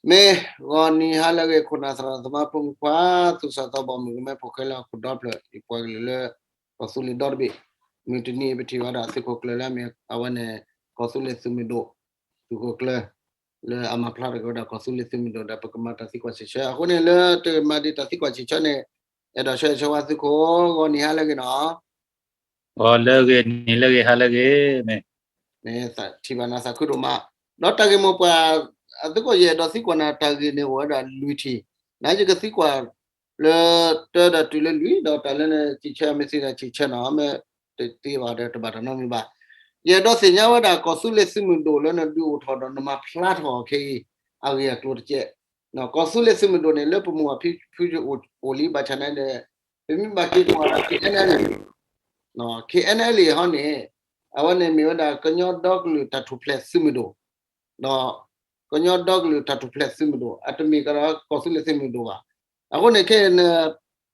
မ့ၢ်ဂီၤနံၤဟါလၢအဂ့ၤ ခိၣ်နၢ်သရၣ်သမါဖိမုၣ်ခွါ သူၣ်စၢ်သးဘီၣ်မုၣ်ကမဲဖိဃဲလၢဟီၣ်ခိၣ်ဒီဖျၢၣ် ယပှၤကလုာ်လၢ ကီၢ်သူလ့ၤဒီတဘ့ၣ်, မုၢ်တနံၤအံၤပထံၣ်ဝဲဒၣ်သုးခိၣ်ကျၢၢ်လၢအမ့ၢ် အဝဲန့ၣ် ကီၢ်သူလ့ၤသုးမုၢ်ဒိၣ် သုးခိၣ်ကျၢၢ် လၢအမၤဖျါထီၣ်က့ၤဝဲဒၣ်ကီၢ်သူလ့ၤသုးမုၢ်ဒိၣ်ဒီးပကမၤတၢ်သံကွၢ်စံးဆၢ အဃိန့ၣ်လၢတမၤဒံးတၢ်သံကွၢ်စံးဆၢန့ၣ် အဲၣ်ဒိးဆၢဂ့ၤဆၢဝါသုးခိၣ် ဂီၤနံၤဟါလၢအဂ့ၤနီၤ ဂီၤလၢအဂ့ၤ နံၤလၢအဂ့ၤ ဟါလၢအဂ့ၤ မ့ၢ် ထံၣ်ဘၣ်နၤသးခုဒိၣ်မး, ဒီးတၢ်ဂ့ၢ်မိၢ်ပှၢ် အသုးခိၣ် ယအဲၣ်ဒိးသံကွၢ်နၤတၢ်ဂ့ၢ်န့ၣ်အိၣ်ဝဲဒၣ်လွံၢ်ထံၣ်, နယကသံကွၢ်လၢတၢ်ဒီးတုၤလၢလွံၢ် ဒီးတၢ်လၢနစံးဆၢမ့ၢ်သ့ဒီးစံးဆၢနီၤ မ့ၢ်တသ့ဘၣ်ဒီးတဘၣ်တၢ်နီတမံၤဘၣ်. ယအဲၣ်ဒိးသ့ၣ်ညါဝဲဒၣ်ကီၢ်သူလ့ၤသုးမုၢ်ဒိၣ်လၢနဒုးအိၣ်ထီၣ်ဒီးနမၤဖျါထီၣ်ခဲအံၤ အဂ့ၢ်အကျိၤတကဲး ကီၢ်သူလ့ၤသုးမုၢ်ဒိၣ်န့ၣ် လၢပမိၢ်ပၢ်ဖံဖုအိၣ်လံဘၣ်ဆၣ်န့ၣ်ဒီး ပမ့ၢ်ဘၣ်က့ၤကွၢ်ဒီး K N L K N L ဟီန့ၣ် အဝဲန့ၣ်မ့ၢ်ဝဲဒၣ်ကညီဒီကလုာ်တၢ်ထူၣ်ဖျဲးသုးမုၢ်ဒိၣ်, ဒီးကညီဒီကလုာ်တၢ်ထူၣ်ဖျဲးသုးမုၢ်ဒိၣ် အတမ့ၢ်ကဒီးကီၢ်သူလ့ၤသုးမုၢ်ဒိၣ်ဘၣ်. အဃိန့ၣ်ခဲအံၤ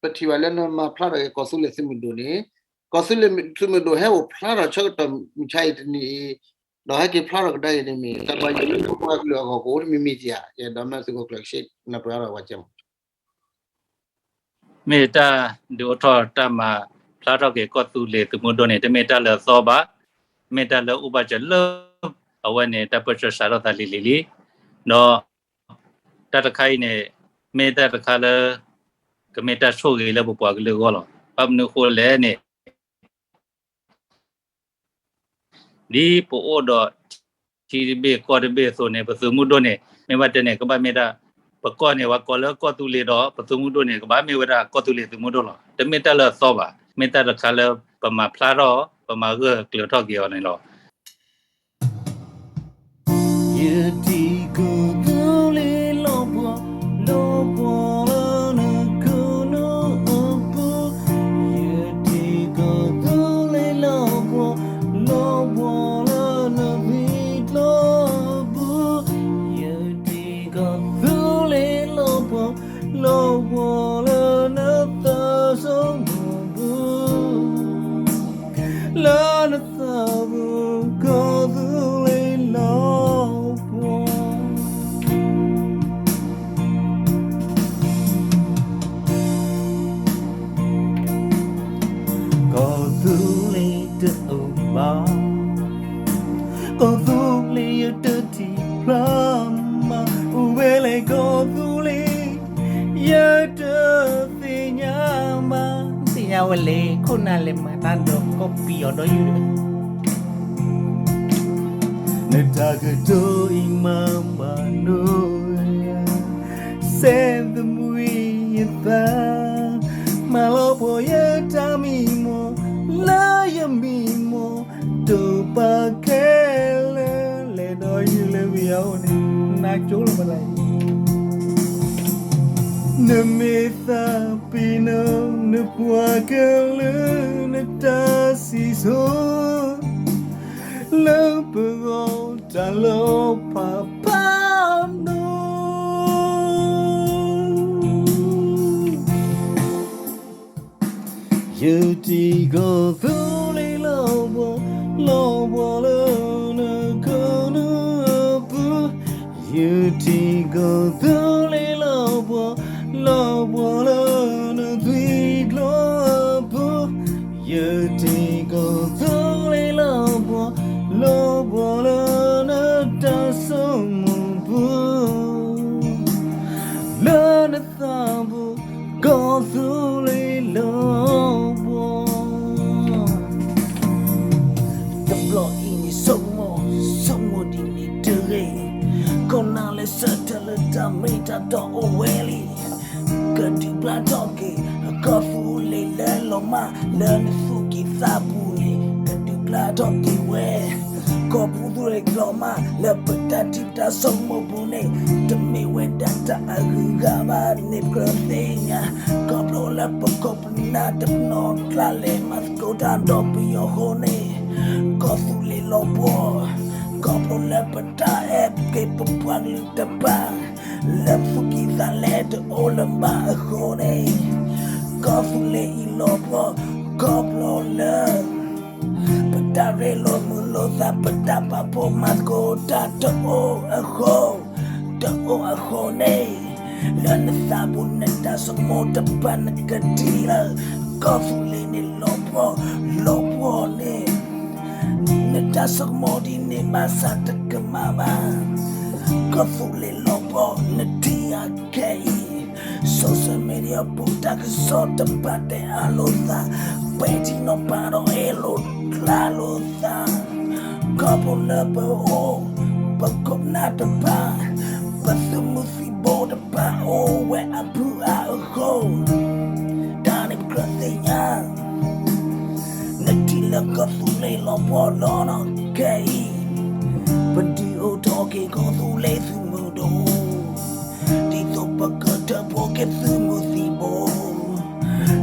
ပထံၣ်ဘၣ်လၢနမၤဖျါထီၣ်က့ၤကီၢ်သူလ့ၤသုးမုၢ်ဒိၣ်န့ၣ် ကီၢ်သူလ့ၤသုးမုၢ်ဒိၣ်ဟဲအိၣ်ဖျါထီၣ်ဆၢကတီၢ်မုၢ်ဆါအံၤတနံၤအံၤ ဒီးဟဲက့ၤဖျါထီၣ်ကဒါက့ၤန့ၣ်မ့ၢ် တၢ်ဘၣ်ယိၣ်လၢပပှၤကလုာ်အဂီၢ်ကအိၣ်တမံၤမံၤဧါ, ယအဲၣ်ဒိးမၢသုးခိၣ်ကျၢၢ်ကဆ့ၣ်နၢ်ပၢၢ်အါထီၣ်ဝဲကဲမး မ့ၢ်တၢ်ဒုးအိၣ်ထီၣ်တၢ်မၤဖျါထီၣ်က့ၤကီၢ်သူလ့ၤသုးမုၢ်ဒိၣ်န့ၣ် တမ့ၢ်တၢ်လၢအသီဘၣ်, မ့ၢ်တၢ်လၢအိၣ်ဘၣ်စၢၤလၢ အဝဲန့ၣ်တၢ်ပၢဆှၢစးထီၣ်သးလံၤလံၤလံ, ဒီးတၢ်တခါအံၤန့ၣ် မ့ၢ်တၢ်တခါလၢ ကမ့ၢ်တၢ်ဆိၣ်ဂ့ၤလၢပပှၤကလုာ်အဂီၢ်လီၤ. ဘၣ်မနုၤအဃိလဲၣ်န့ၣ် ဒ်ပအိၣ်ဒီးထံတဘ့ၣ်ကီၢ်တဘ့ၣ်အသိးန့ၣ် ပသုးမုၢ်ဒိၣ်န့ၣ် မ့ၢ်ဘၣ်တဲန့ၣ် ကဘၣ်မ့ၢ်ဒၣ် ပကီၢ်န့ၣ် ပှၤကိးလၢကီၢ်သူလ့ၤဒီး ပသုးမုၢ်ဒိၣ်န့ၣ် ကဘၣ်မ့ၢ်ဝဲဒၣ်ကီၢ်သူလ့ၤသုးမုၢ်ဒိၣ်လီၤ. တမ့ၢ်တၢ်လၢအသီဘၣ်, မ့ၢ်တၢ်တခါလၢပမၤဖျါထီၣ် ပမၤဂၢၢ်ကျၢၤထီၣ်က့ၤအီၤန့ၣ်လီၤ. ယထံၣ်ကီၢ်သူလ့ၤလီၤပှီၢ်, လီၤပှီၢ်လၢနခိၣ်နူာ်အပူၤ, ယထံၣ်ကီၢ်သူလ့ၤလီၤပှီၢ်, လီၤပှီၢ်လၢနသွံၣ်ကျီအပူၤ, ယထံၣ်ကီၢ်သူလ့ၤလီၤပှီၢ်, လီၤပှီၢ်လၢနသးစီဆှံပူၤ လၢနသးပူၤ ကီၢ်သူလ့ၤလီၤပှီၢ် ကီၢ်သူလ့ၤတအိၣ်ဘၣ်, ကီၢ်သူလ့ၤယတထံၣ်ဖျါမး, အိၣ်ဝဲလဲၣ်ကီၢ်သူလ့ၤ ယတသ့ၣ်ညါဘၣ်, သ့ၣ်ညါဝဲလဲၣ် ခိၣ်နၢ်လဲၤမၤတၢ်ဒီးကီၢ်ပံၤအီၤဒီးယုၢ် နတၢ်ကတိၤအံၤမၤဘၣ်နီၤ စဲသမူယသး, မၤလီၤပှီၢ်ယတၢ်မံမီၢ် လၢယမံမီၢ် တိာ်ပာ်ခဲလၢာ် လဲၤဒီးယုၢ်လၢဝံၤအအိၣ်န့ၣ် နကၠိလီၤပလၢ်အံၤ နမ့ၢ်သးပ့ၤနီၣ် နပှၤကလုာ် နတၢ်စံၣ်စိၤ လၢပဂီၢ်တၢ်လီၤဖးဖးနီၤ ယထံၣ်ကီၢ်သူလ့ၤလီၤပှီၢ်, လီၤပှီၢ်လၢနခိၣ်နူာ်အပူၤ, ယထံၣ်ကီၢ်သူလ့ၤလီၤပှီၢ်, လီၤပှီၢ်လၢနသွံၣ်ကျီအပူၤ, ယထံၣ်ကီၢ်သူလ့ၤလီၤပှီၢ်, လီၤပှီၢ်လၢနတၢ်ဆိကမိၣ်ပူၤ လၢနသးပူၤ ကီၢ်သူလ့ၤလီၤပှီၢ် တဘျီအံၤန့ၣ် ဆိကမိၣ်, ဆိကမိၣ်ဒ်န့ၣ်တဂ့ၤ, ခိၣ်နၢ်လဲၤဆၢထၢၣ်လၢတၢ်မ့ၢ်တၢ်တီအိၣ်ဝဲလံ, ကဒုးဘျါထီၣ်က့ၤ ကီၢ်သူလ့ၤလၢလီၤမၢ် လၢနသူၣ်ကံၢ်သးပူၤန့ၣ် ကဒုးဘျါထီၣ်က့ၤဝဲ ကီၢ်သူလ့ၤလီၤမၢ် လၢပတၢ်ထံၣ်တၢ်ဆိကမိၣ်ပူၤန့ၣ် တမ့ၢ်ဝဲဒၣ်တၢ်အဂုၤအဂၤဘၣ်န့ၣ် ပကြၢးသ့ၣ်ညါ, ခီဖျိလၢပခိၣ်ပနၢ်တနီၤကျါလဲၤမၤသကိးတၢ်ဒီးပယီၤအဃိန့ၣ် ကီၢ်သူလ့ၤလီၤပှီၢ်, ခီဖျိလၢပတၢ်အဲၣ်က့ၤပပှၤကလုာ်တဖၣ် လၢသူၣ်ကံၢ်သးလဲတအိၣ်လၢၤဘၣ်အဃိန့ၣ် ကီၢ်သူလ့ၤအံၤလီၤပှီၢ် ခီဖျိလၢ ပတၢ်ရ့လိာ်မုာ်လိာ်သး ပတၢ်ပာ်ဖှိၣ်မၤသကိးတၢ်တအိၣ်အဃိ တအိၣ်အဃိန့ၣ်, လၢနသးပူၤနတၢ်ဆိကမိၣ်တဖၣ်နကထံၣ်လၢ ကီၢ်သူလ့ၤန့ၣ်လီၤပှီၢ်, လီၤပှီၢ်န့ၣ်, နတၢ်ဆိကမိၣ်ဒ်န့ၣ်ဘၣ်ဆၣ်တကမၣ်ဘၣ်. ကီၢ်သူလ့ၤလီၤပှီၢ်နထံၣ်အခဲအံၤ, social media ပူၤတၢ်ကစီၣ်တဖၣ်တဲအါလိာ်သး, ပဲာ်ထံနီၤဖးဒီးအဲၣ်လိာ်ကျါလိာ်သး, ခီဖျိလၢပအိၣ်, ပခိၣ်ပနၢ်တဖၣ်, ပသုးမုၢ်သံၣ်ဘိတဖၣ်အိၣ်ဝဲအဖုအါအဃိ, တၢ်န့ၣ်ပကြၢးသ့ၣ်ညါ နထံၣ်လၢကီၢ်သူလ့ၤလီၤပှီၢ်လီၤနီၤခဲအံၤ, ပဒုးအိၣ်ထီၣ်က့ၤကီၢ်သူလ့ၤသုးမုၢ်ဒိၣ်, ဒ်သိးပကထၢဖှိၣ်က့ၤသုးမုၢ်သံၣ်ဘိ,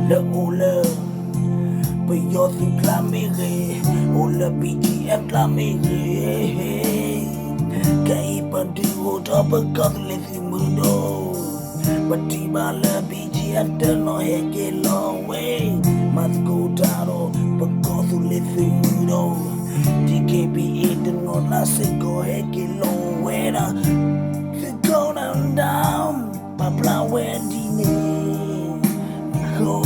လၢအိၣ်လၢ ပယီၤသုးကျါမ့ၢ်ဂ့ၤ, အိၣ်လၢ BGF ကျါမ့ၢ်ဂ့ၤ, ခဲအံၤပဒုးအိၣ်ထီၣ်ပကီၢ်သူလ့ၤသုးမုၢ်ဒိၣ်, ပထံၣ်ဘၣ်လၢ BGF တနီၤဟဲက့ၤလီၤဝဲ, မၤသကိးတၢ်ဒီး ပကီၢ်သူလ့ၤသုးမုၢ်ဒိၣ်, DKBA တနီၤလၢစ့ၢ်ကီးဟဲက့ၤလီၤဝဲဒၣ်, သုးခိၣ်နၢ်ဒၢ, ပာ်ဖျါဝဲဒ်န့ၣ်, ဃိ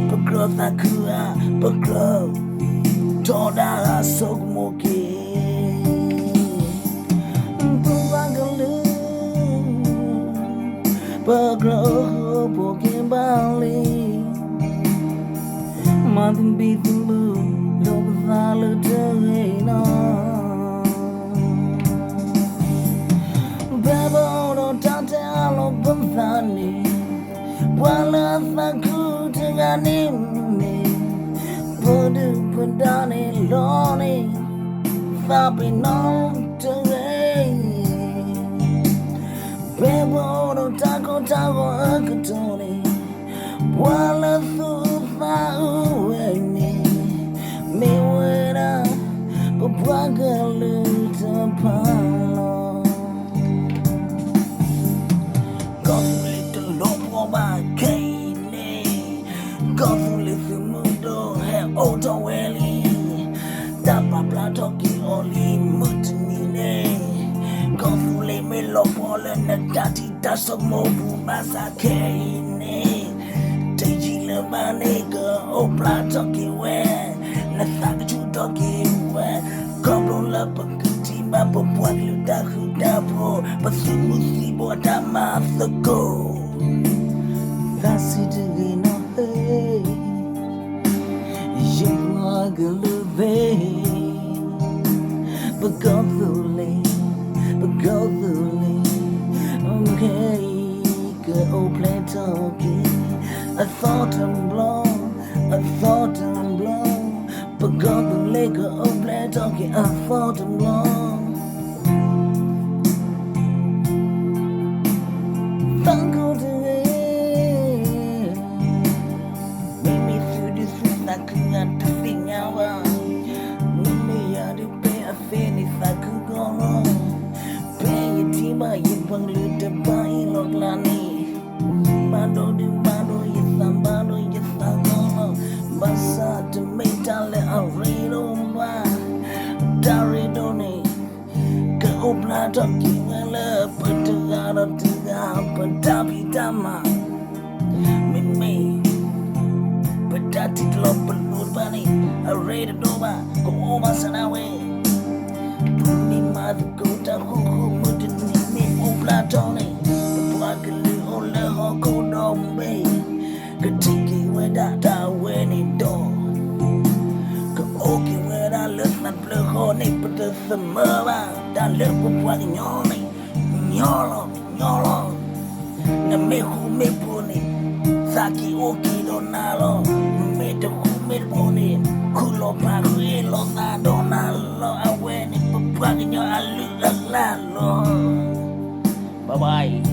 ပကြၢးသးခုဧါ, ပကြၢးထီဒါဆိကမိၣ်က့ၤ, ပပှၤကလုာ်, ပကြၢးအိၣ်ဃူအိၣ်ဖိးက့ၤဘၣ်လံ, မၤသဘံၣ်သဘုၣ်လိာ်ပသးလၢတဂ့ၤနီၤ. ဖဲပအိၣ်ဒီးတၢ်တဲအါလိာ်ပသးန့ၣ်, ပှၤလၢအသးခုတဂၤန့ၣ်မ့ၢ်, ပဒုၣ်ပဒါန့ၣ်လီၤန့ၣ်, သးပ့ၤနီၣ်တဂ့ၤ. ဖဲပအိၣ်ဒီးတၢ်ကိၢ်တၢ်ဂီၤအကတီၢ်န့ၣ်, ပှၤလၢသူၣ်အုးသးအုးဝဲန့ၣ်, မ့ၢ်ဝဲဒၣ် ပပှၤကလုာ်တဖၣ်လီၤ. ကီၢ်သူလ့ၤတလီၤပှီၢ်ဘၣ်ခဲအံၤန့ၣ်, ကီၢ်သူလ့ၤသုးမုၢ်ဒိၣ်ဟဲအိၣ်ထီၣ်ဝဲလံ, တၢ်ပာ်ဖျါထီၣ်က့ၤအီၤလံမုၢ်တနံၤန့ၣ်, ကီၢ်သူလ့ၤမ့ၢ်လီၤပှီၢ်လၢနတၢ်ထံၣ်တၢ်ဆိကမိၣ်ပူၤဘၣ်ဆၣ်ခဲအံၤန့ၣ်, တယံာ်လၢၤဘၣ်န့ၣ် ကအိၣ်ဖျါထီၣ်က့ၤဝဲ, နသးကဆူၣ်ထီၣ်က့ၤဝဲ, ခီဖျိလၢပကထံၣ်ဘၣ်ပပှၤကလုာ်တၢ်ဃူတၢ်ဖိး, ပသုးမုၢ်သံၣ်ဘိအတၢ်မၤသကိး သးစံးတဂ့ၤနီၤဧၢ, ယပှၤကလုာ်သ့ၣ်, ပကီၢ်သူလ့ၤ, ပကီၢ်သူလ့ၤ, ခဲအံၤ ကအိၣ်ဖျဲၣ်ထီၣ်က့ၤ, အသီတဘျီ, အသီတဘျီ, ပကီၢ်သူလ့ၤကအိၣ်ဖျဲၣ်ထီၣ်က့ၤအသီတဘျီ သးခုတဂ့ၤ, မ့မ့ၢ်သုဒုးသုသးခုဂၤတသ့ၣ်ညါဘၣ်, မ့မ့ၢ်ယၤဒုးပဲအသ့န့ၣ်သးခုကီလီၤ, ဖဲယထံၣ်ဘၣ်ယပှၤကလုာ်တဖၣ်အံၤလီၤကျါန့ၣ်, ဘၣ်ဒိဒုးဘၣ်ဒိယသးဘၣ်ဒိယသးကီလီၤ, ဘၣ်ဆၣ်တမ့ၢ်တၢ်လၢအရ့ဒိၣ်ဘၣ်, တၢ်ရ့ဒိၣ်န့ၣ် ကအိၣ်ဖျါထီၣ်က့ၤဝဲလၢပတဂၤဒီးတဂၤ ပတၢ်ဖံးတၢ်မၤ, မ့မ့ၢ် ပတၢ်ထံၣ်တလီၤပလိာ်တဖၣ်န့ၣ် အရ့တဒိၣ်ဘၣ် ကအိၣ်ဘၣ်ဆၣ်ဒၣ်ဝဲ, ပမ့ၢ်မၤသကိးတၢ်ဃူဃူမုၢ်တနံၤမ့ၢ်အိၣ်ဖျါထီၣ်န့ၣ်, ပပှၤကလုာ်အိၣ်လၢဟီၣ်ခိၣ်ဒီဘ့ၣ် ကထံၣ်က့ၤဝဲဒၣ်တၢ်အဝဲန့ၣ်ဒီး ကအိၣ်က့ၤဝဲဒၣ်လၢသးတဖျၢၣ်ဃီန့ၣ် ပတသမၢဘၣ် တၢ်လၢပပှၤကညီန့ၣ် ညီလီၤ ညီလီၤ. နမ့ၢ်ဃူမ့ၢ်ဖိးန့ၣ် သးက့ၤအိၣ်က့ၤဒီးနၤလီၤ. နမ့ၢ်တဃူမ့ၢ်တဖိးန့ၣ် ဃုာ်လီၤဖးဃုာ်အ့ၣ်လိာ်သးဒီးနၤလီၤ. အဝဲန့ၣ် ပပှၤကညီအလုၢ်အလၢ်လီၤ. Bye bye.